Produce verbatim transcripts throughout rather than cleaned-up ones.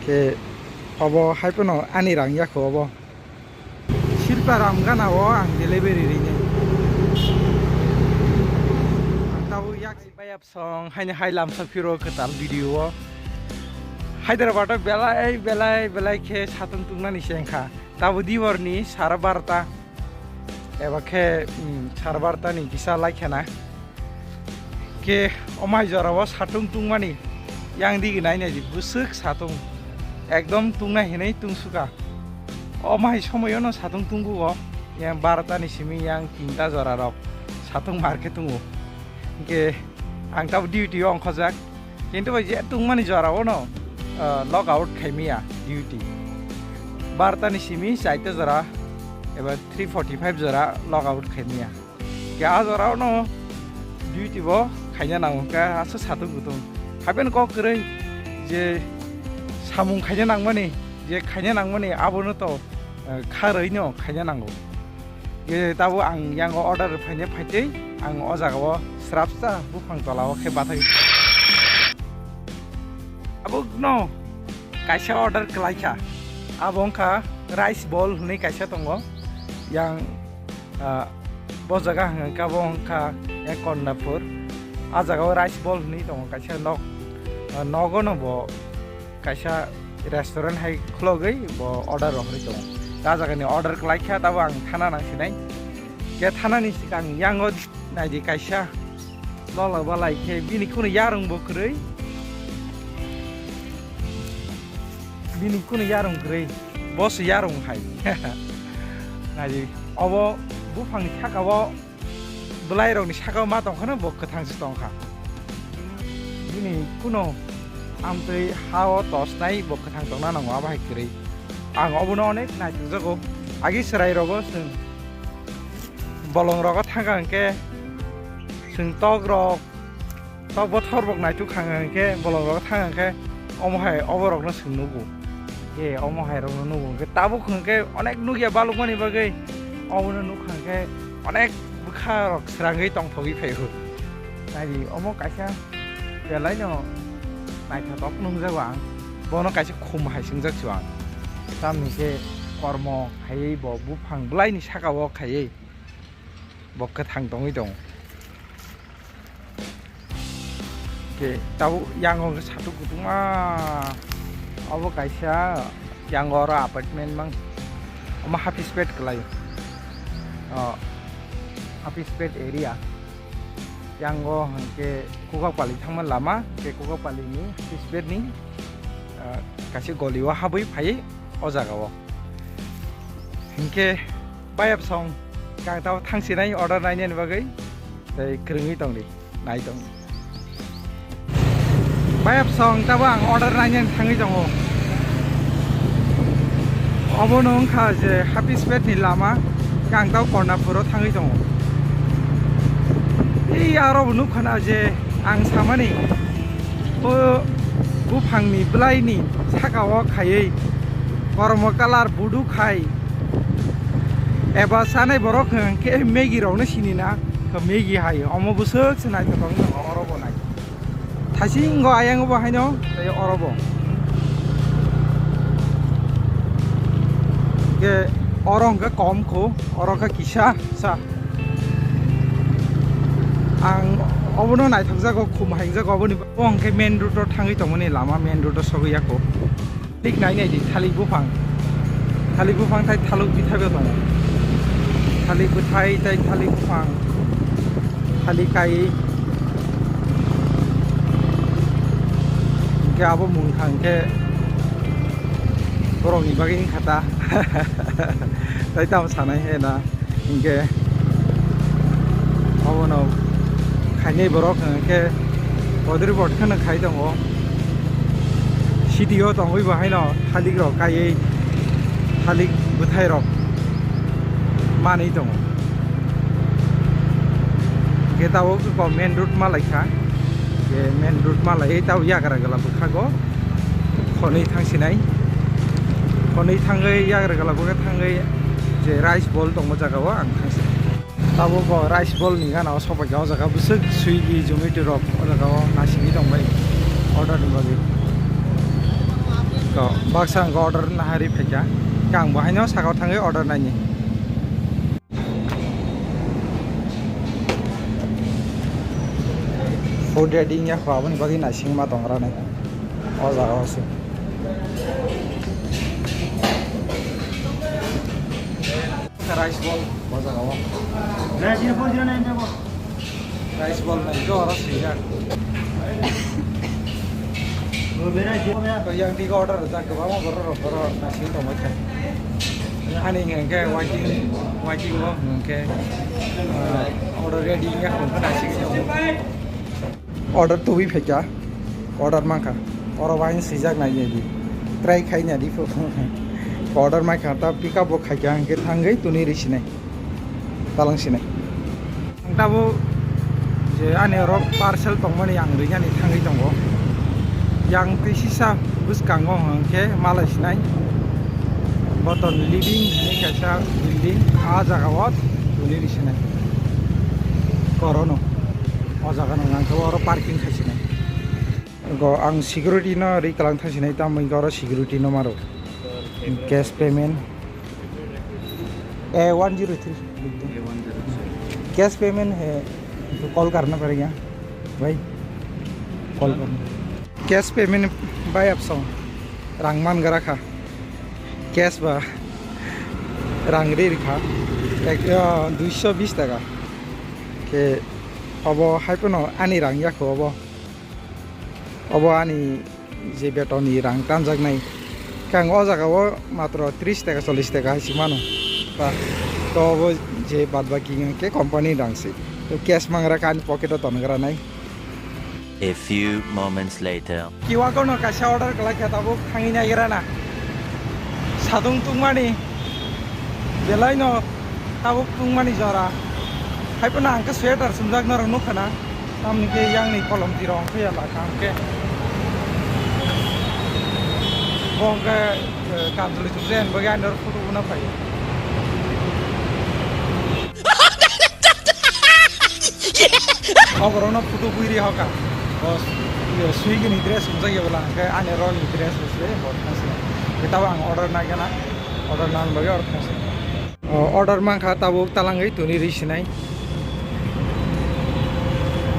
Khe obo hai phano ani rang yakho obo. Silparam gana o ang delivery rinai. Ang tabuk yak bayap song haini hai lamsa phiro kwtal video o. Hyderabad o belai belai belai khe satung tungnani se wngkha. Tabuk diborni sara barta. Eba khe, mm, sara barta ni kisa laikhana. Khe omai jora o satung tungmani yang digi nai nai di bwswk satung ekdom tungnai hinwi tungsuka. Omai somoyono satung tungbugo yang barta ni simi yang tinta jora rok satung market tungo. Khe ang tabuk duty o ongkhojak. Kintu bai je tungmani jora o no, ah, log out khai maya duty. Barta ni simi chaita jora eba three forty five jora log out khai maya. Ke a jora o no duty bo khaina nango ke asa satung kutung. Haben kok kwrwi je samung khaina nangmani, je khaina nangmani abono to, ah, kharwi no khaina nango. Ye, tabuk ang yango order phaina phaitwi ang o jaga o srapsa buphang tola o khe bathai. Tabuk no kaisa order kwlaikha. Abo wngkha rice ball hwnwi kaisa tongo. Yang, ah, bo jaga hwnkha bo wngkha yang Kondapur. A jaga o rice ball hwnwi tongo kaisa nok, ah, nogo no bo kaisa restaurant hai khulogwi bo order rohorwi tongo. Ta jagani order kwlaikha, tabo ang thana nangsinai. Khe thanani swkang yango naidi kaisa lola balai khe bini kunu yarung bo kwrwi. Bini kunu yarung kwrwi. Boss yarung hai. Naidi obo buphangni saka o bwlairokni saka o ma tongkhano bo kwthang se tongkha. Bini kuno amtwi ha o tosnai bo kwthang tongna nango abo hai kwrwi. Ang obono onek naitokjago. Agi chwrai rogo chwng bolong rogo thangkha hwnkhe chwng tok rok Tok bothor rok naituk khang hwnkhe bolong rok thang hwnkhe omo hai oborokno chwng nugo. Khe omo hai rokno nugo hwnkhe tabuk hwnkhe onek nukya balukmani bagwi obono nuk hwnkhe onek bwkha rok srangwi tongthogwi phaio. Naidi omo kaisa belaino naithotok nungjago ang. Bono kaisa khum hai swngjak sio ang. Tamni khe kormo khaiwi bo buphang bwlaini saka o khaiwi bo kwthang tongwi tongo. Ke tabuk yango khe satung kutungma. Obo kaisa yango oro apartment mang. Omo Hafispet kwlai. O, Hafispet area. Yango hwnkhe Kokapali thangma lama, ke Kokapali ni Hafispet ni, ah, kaisa goli o habwi phaiwi o jaga o. Hinkhe bayap song kang tabo thangsinai order nainani bagwi tei kwrwngwi tongdi, nai tong. Bayap song tabo ang order nainani thangwi tongo. Obono wngkha je Hafispet ni lama, kang tabo Kornapuro thangwi tongo. Ei aro bo nukha na je ang samani o buphangni bwlaini saka o khaiwi kormo colour budu khai eba chanai borok hwnkhe Maggie rokno sini na, khe Maggie hai omo bwswk se naithotok wngkha oro bo nai. Thaisingo ayang bo haino tei oro bo. Hwnkhe oro hwnkhe kom kho, oro khe kisa sa. Ang obono naithokjago, khum haingjago oboni. Bo hwnkhe main road o thangwi tongmani lama, main road o sogwi ya kho. Thik nai nai di, thalik buphang. Thalik buphang tai thaluk bithai bo tongo. Thalik bwthai tai thalik buphang. Thalik kai. Hwnkhe abo mung thang khe borokni bagwi wngkha ta. Tai tamo sanai he na. Hinkhe obono khainai borok hwnkhe bodri bot kheno khai tongo. City o tongwi bo haino thalik rok kaiwi thalik bwthai rok manwi tongo. Hinkhe tabuk main road malaikha. Hinkhe main road malaiwi tabuk yagra gala bwkhago khonwi thangsinai. Khonwi thangwi yagra gala bwkha thangwi je rice bowl tongma jaga o ang thangsinai. Tabuk bo rice bowl ni gana o sobaikha o jaga bwswk Swiggy, Zomato rok o jaga o naisingwi tongbai order ni bagwi. To, baksa ang order nahari phaikha. Kang bo haino sakao thangwi order naini. Food ready wngya kho, aboni bagwi naising ma tongra nai. O jaga o se. Rice ball, o jaga o. Rice ball nai, jo oro swijak. Yang tiga order rwjak, kwbangma borok rok, borok rok naising tongbai kha. Ani hwnkhe waiting, waiting o hwnkhe, ah, order ready wngya kho, naising tongbai. Order tubui phaikha, order mankha. Oro wain swijak nai di. Try khai nai di pho. Order mankha, ta pick up bo khaikha, hwnkhe thangwi tuni ri sinai. Talang sinai. Ang tabuk je ani oro parcel tongmani ang rinani thangwi tongo. Yang twi sisa bwskango hwnkhe malai sinai. Boton living hinwi kaisa building, ah jaga o tuni ri sinai. Korono. O jaga no ang oro parking khai sinai. Go ang security no ri kalang thang sinai, tamo oro security no maro. Cash payment. A one zero three लिख दो। A one zero three. Cash payment है, तो कॉल करना पड़ेगा भाई, कॉल करना। Cash payment भाई, आप सौ rang man gra kha, cash ba rang ri ri kha, ek, ah, duiso bis taka. Ke obo hai phano ani rang ya kho obo. Obo ani je betonni rang tanjaknai. Khe ang o jaga o matro tris taka, chollish taka hai se mano. Ta, to obo je bad baki hwnkhe company rang se. To cash mangra khe ani pocket o tongra nai. A few moments later. Kiwa kono kaisa order kalai kha, tabuk thangwi naigra na. Sadung tungmani. Belai no tabuk tungmani jora. Hai phano ang khe sweater sumjak norok nukha na. Tamni khe yang ni kolom twi rong khe ya la kha hwnkhe. Bo hwnkhe, eh, kanjli chukjani bagwi ani oro photo bo no phaio. O borok no photo bui ri hoka. Bo, eh, Swiggy ni dress sumjak ya bwla hwnkhe ani oro ni dress se bo thang se. Tabo ang order nai gana. Order nang bagwi oro thang se. O, order mankha tabuk talangwi tuni ri sinai.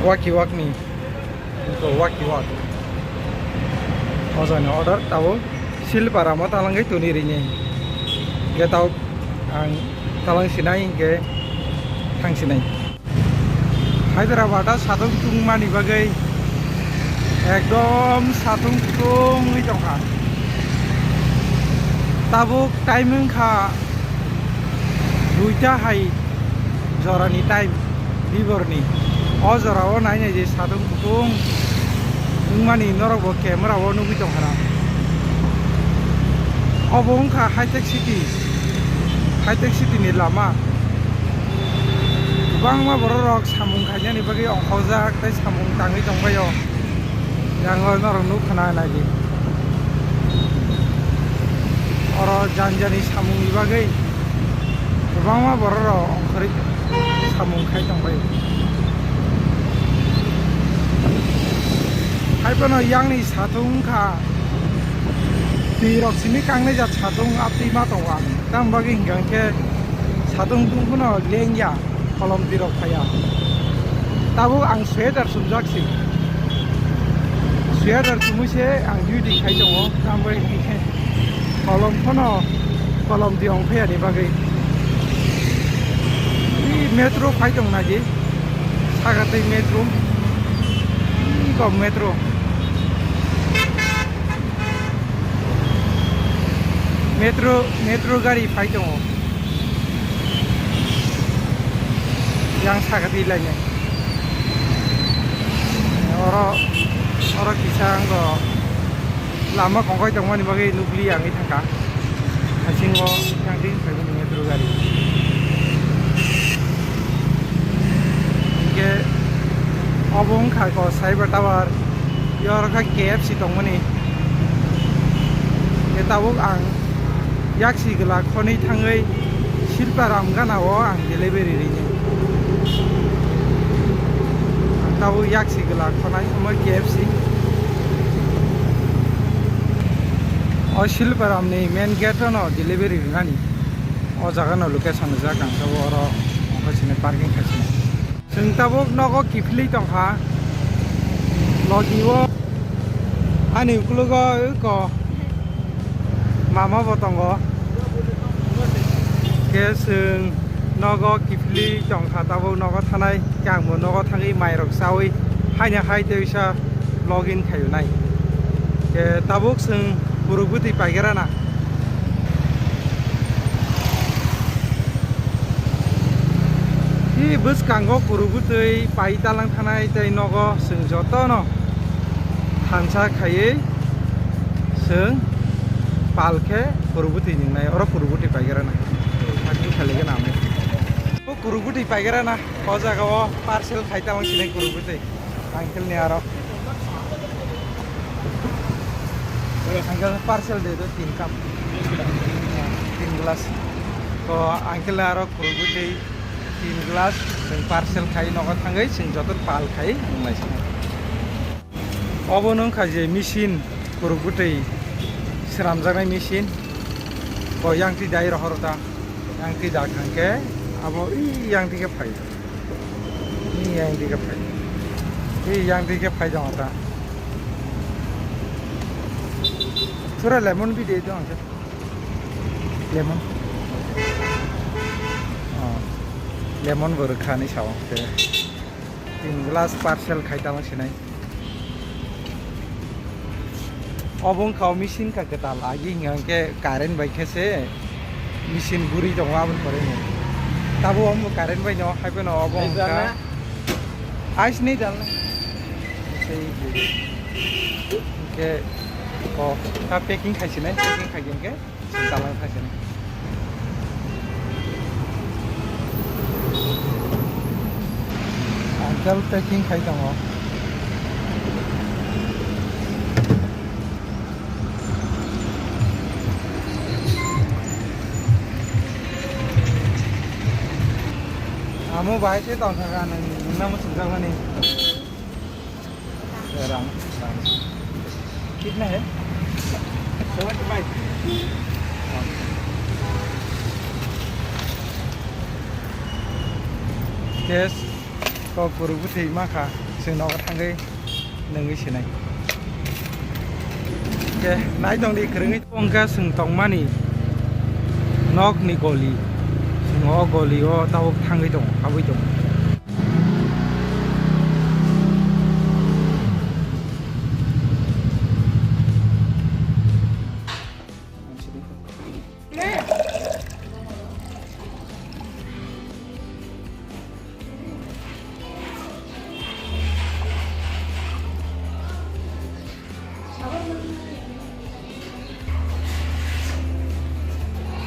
Waki wakni. Waki wak. O jani order tabuk Silpara mo talangwi tuni rini. Ge tabuk ang talang sinai hingke thang sinai. Hyderabad o satung tungmani bagwi ekdom satung tungwi tongkha. Tabuk time wngkha duita hai jorani time, diborni. O jorao nai nai je satung kutung wngmani norokbo camera o nugwi tongkha na. Obo wngkha Hitech City, Hitech City ni lama. Kwbangma borok rok samung khainani bagwi ongkhorjak tei samung tangwi tongbaio. Yang o norok nukha na naidi. Oro jani jani samungni bagwi kwbangma borok rok ongkhorwi samung khai tongbai. Hai phano yang ni satung wngkha twi rok simi kangnai jat satung, ah, twi ma tongo ang. Tamo bagwi hingka hingke satung tungphano lengya, kolom twi rok phaiya. Tabuk ang sweater sumjak si. Sweater chumui se ang duty khai tongo. Tamo bagwi hingke kolom phano kolom twi ong phaiya ni bagwi. Ih, metro phai tong nai di. Saka tei metro. Ih, kok metro. Metro, metro gari phai tongo. Yang saka di lainai. Oro, oro kisa ang do lama kongkhoi tongmani bagwi nukli ang thangka. Haisingo yang di phai mani metro gari. Hingke obo wngkha ko Cyber Tower. Oro kha K F C tongmani. Hingke tabuk ang yaksi gwla khonwi thangwi Silparam gana o ang delivery rini. Ang tabuk yaksi gwla khonai omo K F C. Silparam ni main gate no delivery rinani. O jaga no location rijak ang sabo oro ongkha sini parking khai sini. Chwng tabuk nogo kiphilwi tongkha. Logi o ani ukologo eko mama bo tongo. Khe chwng nogo kiphilwi tongkha tabuk nogo thanai. Khe ang bo nogo thangwi mairok chawi haino hai teisa login khaiyunai. Khe tabuk chwng kuruk bwtwi paigera na. Hi bwskango kuruk bwtwi pai talang thanai tei nogo chwng jotono thansa khaiwi chwng pal khe kuruk bwtwi ningnai, oro kuruk bwtwi paigera na. Hakhe khaligena amo. O kuruk bwtwi paigera na, o jaga o parcel khai talang sinai kuruk bwtwi. Uncle ni aro. Uncle parcel de do tin cup. Tin glass. Ko uncle ni aro kuruk bwtwi tin glass, chwng parcel khai nogo thangwi, chwng joto pal khai wngnai sini. Obo no wngkha je machine, kuruk bwtwi swnamjaknai machine. Ko yang twi dai rohor ta. Yang twi da khangkhe abo i yang twi khe phai. I yang twi khe phai. I yang twi khe phai jang ta. Thura lemon bi de dong khe. Lemon. Oh. Lemon bo rwkha ni sao khe. Tin glass parcel khai tamo sinai. Obo wngkha o machine ka kwtal, agi hwnka hwnkhe current bai khe se machine guri tongo aboni pore no. Tabo omo current bai no, hai phano obo wngkha. Ice nahi dalna. Sei hwnkhe o ta packing khai sinai, packing khai hwnkhe. Chwng talang thai sini. Uncle packing khai tongo. Amo bahai se tong thaka nang nang mo chwng jak mani. Rang, rang. Kitna hai? Seventy five. Test kok kuruk bwtwi ma kha, chwng nogo thangwi nungwi sinai. Khe nai tong di kwrwngwi. Wngkha chwng tongmani nokni goli, chwng o goli o tabuk thangwi tongo, habwi tongo.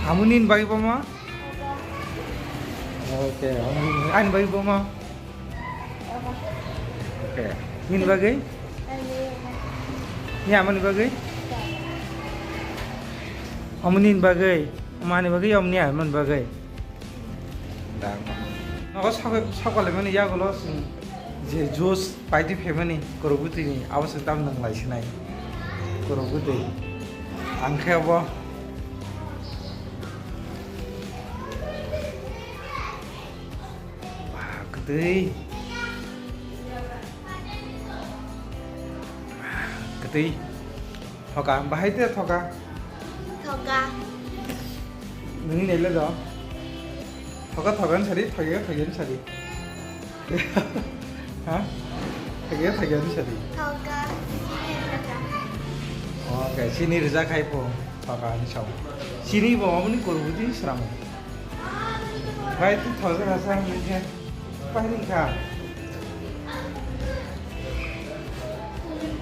Amo nini bagwi bomo? Okay, amo nini, ani bagwi bomo? Okay. Nini bagwi? Ni amani bagwi? Amo nini bagwi? Mani bagwi, amo ni amani bagwi? Nogo sokole mani yagulo je juice paidi phaimani kwrwngwi twini abo se tam nang lai sinai kwrwngwi twi. Ang khe abo kwtwi kwtwi. Thoka, bahai te thoka. Thoka. Nini nele do. Thoka thoka ni sari, thoka thoka ni sari. Ha? Thoka thoka ni sari. Thoka. Okay, sini rija khai po. Thoka ni sao. Sini bo aboni kurbuti sram. Bai tu thoka rasa ni khe. Pai ni kha.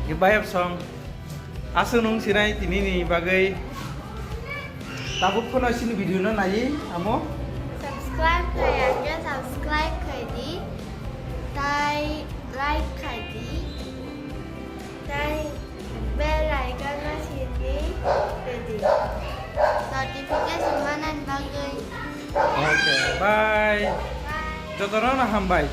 Goodbye, Absong. Aswk nung sinai tini ni bagwi. Tabuk phano sini video no nai amo. Subscribe khai ya khe subscribe khai di. Tai like khai di. Tai bell icon no sini di. Notification manan bagwi. Okay, bye. Bye. Jotono no hambai.